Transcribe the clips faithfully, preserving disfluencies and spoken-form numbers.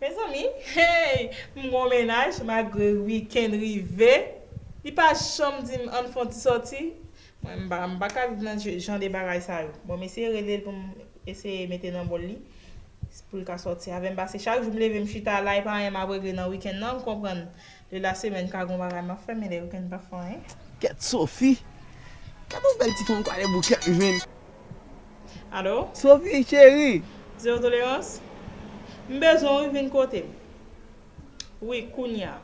Mezanmi, hey, m gon mennaj, malgre wikenn rive, li pa janm di m ann fè yon ti sòti. Mwen, m pa, m pa ka viv nan jan de bagay sa yo. Bon, m eseye rele l pou m eseye mete nan bòl li, pou l ka sòti avè m. Paske chak jou m leve, m chita la, e pa anyen m ap regle nan wikenn nan, m konprann. Lè lasemèn ka gon bagay m ap fè, men lè wikenn m p ap fè anyen. Kèt Sophie! Gad yon bèl ti fanm kwale bouke m jwenn. Alo? Sophie, cheri! Zewo tolerans? M bezwen w wi, vin kote m. Wi, kounya.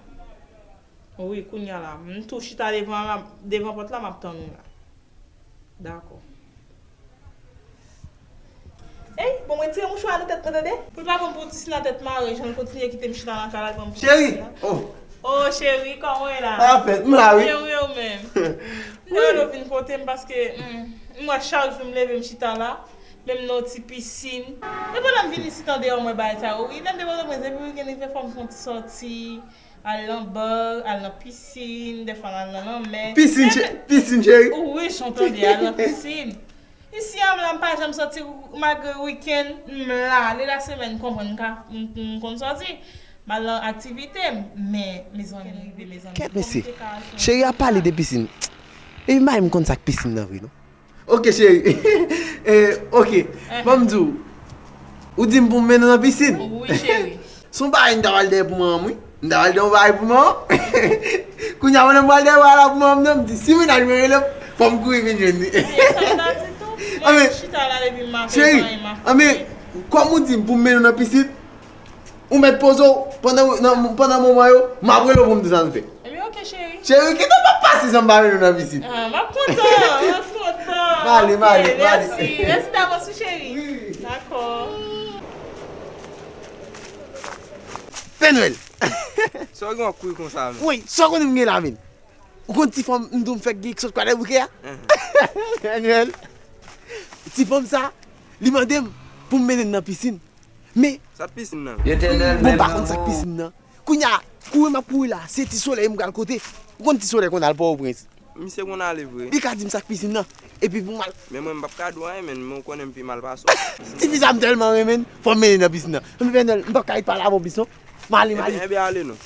Wi, kounya la. M tou chita devan la, devan pòt la, m ap tann ou la. Dakò. Ey, bon, mwen tire mouchwa a nan tèt mwen, tande? Pou l pa konn pou w ti sila tèt mare, jan l kontinye kite m chita nan kay la, l pran m pou ti sila. Cheri! Oh! Oh, cheri, kòman w ye la? Sa fèt, m la, wi. Byen, wi, ou menm. Lè w vin kote m, paske, hmm, m wè chak jou m leve m chita la, menm nan yon ti pisin. E pandan m vin isit andeyò, m wè bagay sa yo, wi. Lè m te Pòtoprens, depi wikenn rive, fò m fè yon ti sòti. Al nan ba, al nan pisin, dèfwa n al nan lanmè. Pisin, chè-, pisin, cheri. Wi, jan w tande, al nan pisin. Isi a m la, m pa janm sòti malgre wikenn, m la. Lè lasemèn, konprann, m ka, m, m konn sòti. M al nan aktivite m, men, mezanmi, mezanmi. Kèt mesye. Cheri ap pale de pisin. Epi m pa menm konn sa k pisin nan vre, non. Ok, cheri. Eh, ok. Ban m di w. Ou di m pou m mennen w nan pisin? Wi, cheri. Se yon bagay m ta pral dèyè pou manman m, wi. M ta pral dèyè yon bagay pou manman m. Kounye a, pandan m pral dèyè bagay la pou manman m nan, m di, si mennaj mwen rele m, fò m kouri vin jwenn li. Wi, e sa m ta di tou. Mwen menm chita la depi maten, cheri, pa anyen m ap fè. Anben, kòm ou di m pou m mennen w nan pisin, ou mèt poze w pandan, nan, pandan moman yo, m ap rele w pou m di sa n fè. Ebyen, ok, cheri. Cheri, kite m ap pase san m pa mennen w nan pisin. Ah, m ap kontan, m ap kontan. M ale, m ale, m ale. Ok, mèsi. Mèsi davans, wi, cheri. Wi. Dakò. Pè Nwèl. Sa w gen w ap kouri konsa, menm? Woy, sa w konnen m gen la, menm? Ou konn ti fanm m di w m fèk gen ki sot Kwadèboukè a? Pè Nwèl. Ti fanm sa, li mande m pou m mennen l nan pisin. Men, sa k pisin nan? Bon, m pa konn sa k pisin nan. Kounye a, kouri m ap kouri la, se Ti Solèy m pral kote. Ou konn Ti Solèy konn al Pòtoprens? Misye konn ale vre. Li ka di m sa k pisin nan. Epi pou m al. Men mwen, m p ap ka di w anyen, men, men ou konnen m pi mal pase w. Tifi sa m tèlman renmen l, fò m mennen l nan pisin nan. Men Pè Nwèl, m p ap ka ret pale avè w plis non. M ale, m ale. Ebyen, ebyen, ale non.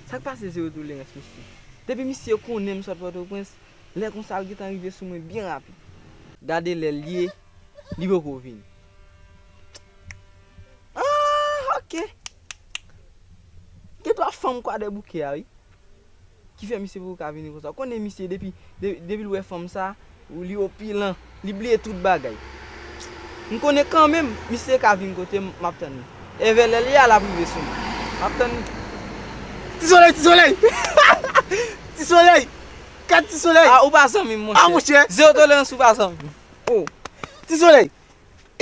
Sa k pase, Zewo Tolerans, mesye? Depi misye konnen m sot Pòtoprens, lè konsa l gentan rive sou mwen byen rapid. Gade lè l ye, li poko vini. Ah, ok. Gen twa fanm Kwadèboukè a, wi. Ki fè misye poko ka vini konsa. Ou konnen misye depi, de-, depi l wè fanm sa, li opilan, li bliye tout bagay. M konnen kanmenm, misye ka vin kote m, m ap tann li. Evè lè l ye a, l ap rive sou mwen. M ap tann li. Ti Solèy, Ti Solèy! Ti Solèy! Gad Ti Solèy! Ah, ou pa zanmi m, monchè. Ah, monchè. Zewo tolerans, ou pa zanmi m. Oh. Ti Solèy!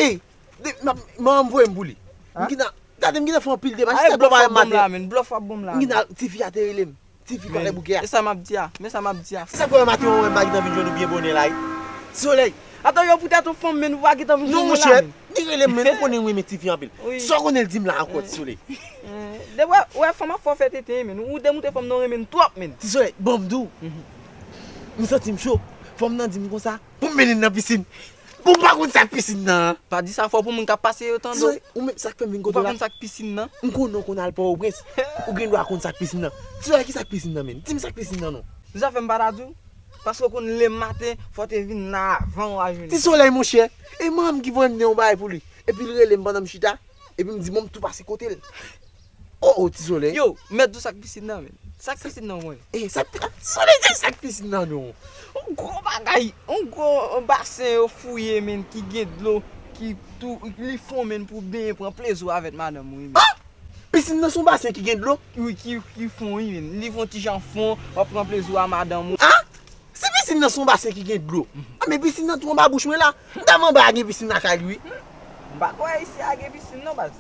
Ey, de, m ap, manman m voye m pou li. M gentan, gade m gentan fè anpil demach, se blòf w ap ban m la, men, blòf w ap ban m la. M gentan, tifi a te rele m. Tifi Kwadèboukè a. E sa m ap di a, men sa m ap di a. Se sa k fè maten an, ou wè m pa gentan vin jwenn ou byen bonè la, wi. Ti Solèy. Atan, yo poutèt ou fanm, men ou pa gentan vin jwenn mwen la, men. Non, monchè, li rele m, men ou konnen m renmen tifi anpil. Wi. Sa w konnen l di m la ankò, Ti Solèy? Depi w wè fanm ap fè w fè tenten, men, ou demoute fanm nan, w renmen l twòp, men. Ti Solèy, bon, m di w. M santi m cho. Fanm nan di m konsa, pou m mennen l nan pisin. Bon, m pa konn sa k pisin nan. Pa di sa fò pou moun k ap pase yo tande w. Ou menm, sa k fè m vin kote w la. Ou pa konn sa k pisin nan. M konnen w konn al Pòtoprens. Ou gen dwa konn sa k pisin nan. Ti Solèy, ki sa k pisin nan, menm? Di m sa k pisin nan, non. Zafè m pa ta di w. Paske w konn lendi maten, fò w te vin la avan w a jwenn. Ti Solèy, monchè. E manman m ki voye m nan yon bagay pou li. Epi l rele m pandan m chita. Epi m di, bon, m tou pase kote l. Oh, oh, Ti Solèy. Yo, mèt di w sa k pisin nan, men. Sa k pisin nan, mwen. Eh, sa k pi-, ah, Ti Solèy, di sa k pisin nan, non. Yon gwo bagay, yon gwo basen yo fouye, men, ki gen dlo, ki tou, li fon, men, pou w benyen, pran plezi w avèk madanm ou, wi, men. Ah! Pisin nan se yon basen ki gen dlo? Wi, ki, ki fon, wi, men. Li fon ti jan fon, w ap pran plezi w a madanm ou. Ah! Si pisin nan se yon basen ki gen dlo, ah, men pisin nan tou anba bouch mwen la. M ta anba gen pisin lakay li, wi. M pa kwè isi a gen pisin, non, baz.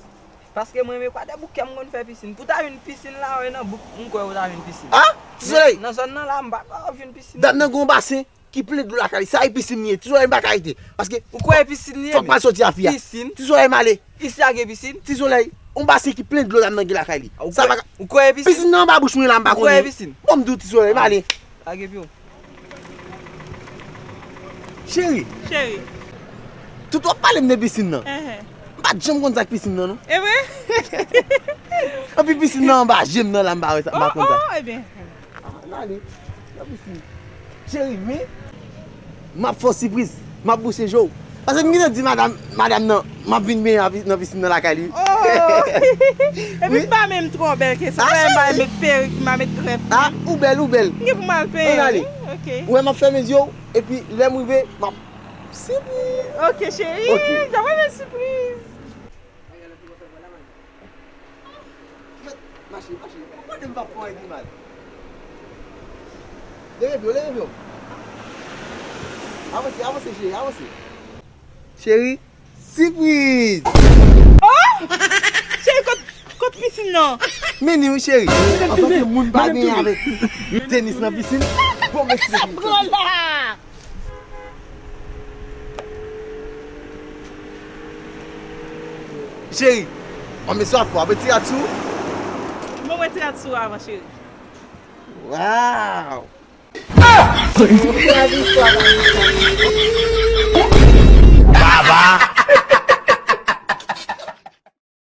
Paske mwen menm Kwadèboukè m konn fè pisin. Pou ta jwenn pisin la, wè nan bouk, m kwè ou ta jwenn pisin. Ah! Ti Solèy! Nan zòn nan la, m pa kwè w jwenn pisin. Dam nan gen yon basen ki plen dlo lakay li. Sa e pisin li ye. Ti Solèy, m pa ka rete. Paske ou kwè e pisin li ye, fòk m al soti a fi a. Pisin? Ti Solèy, m ale. Isi a gen pisin? Ti Solèy, yon basen ki plen dlo dam nan gen lakay li. Ou kwè e pisin? Pisin nan anba bouch mwen la, m pa konnen. Ou kwè e pisin? Bon, m di w, Ti Solèy, m ale. Lage pye w. Cheri. Cheri. Tout w ap pale m de pisin nan. M pa t janm konn sa k pisin nan, non. E vre? Anpi pisin nan anba je m nan la, m pa wè sa, m pa konn sa. Oh, oh, ebyen. Ann ale nan pisin. Cheri, men, m ap fè w sipriz. M ap bouche je w. Paske m gentan di madanm, madanm nan, m ap vin benyen nan pi-, nan pisin nan lakay li. Oh! Epi m pa menm twò bèl ke sa. Ah, m pa met perik, m pa met grèf. Ah, ou bèl, ou bèl. M gen pou m al penyen. Ann ale. Ok. Ou wè m ap fèmen zye w, epi lè m rive, m ap sipriz. Ok, cheri. Ok. M ta renmen sipriz. Mache, mache. Ou konnen m p ap fè anyen ki mal. Leve pye w, leve pye w. Avanse, avanse, cheri, avanse. Cheri, sipriz! Oh! Cheri, kot, kot pisin nan? Mennen wi, cheri. Antanke moun pa genyen avèk tenis nan pisin. Bon, mèsi. Sa pran la! Cheri, ann met sou afè w, ap retire rad sou ou? Bon, retire rad sou ou avan, cheri. Waw!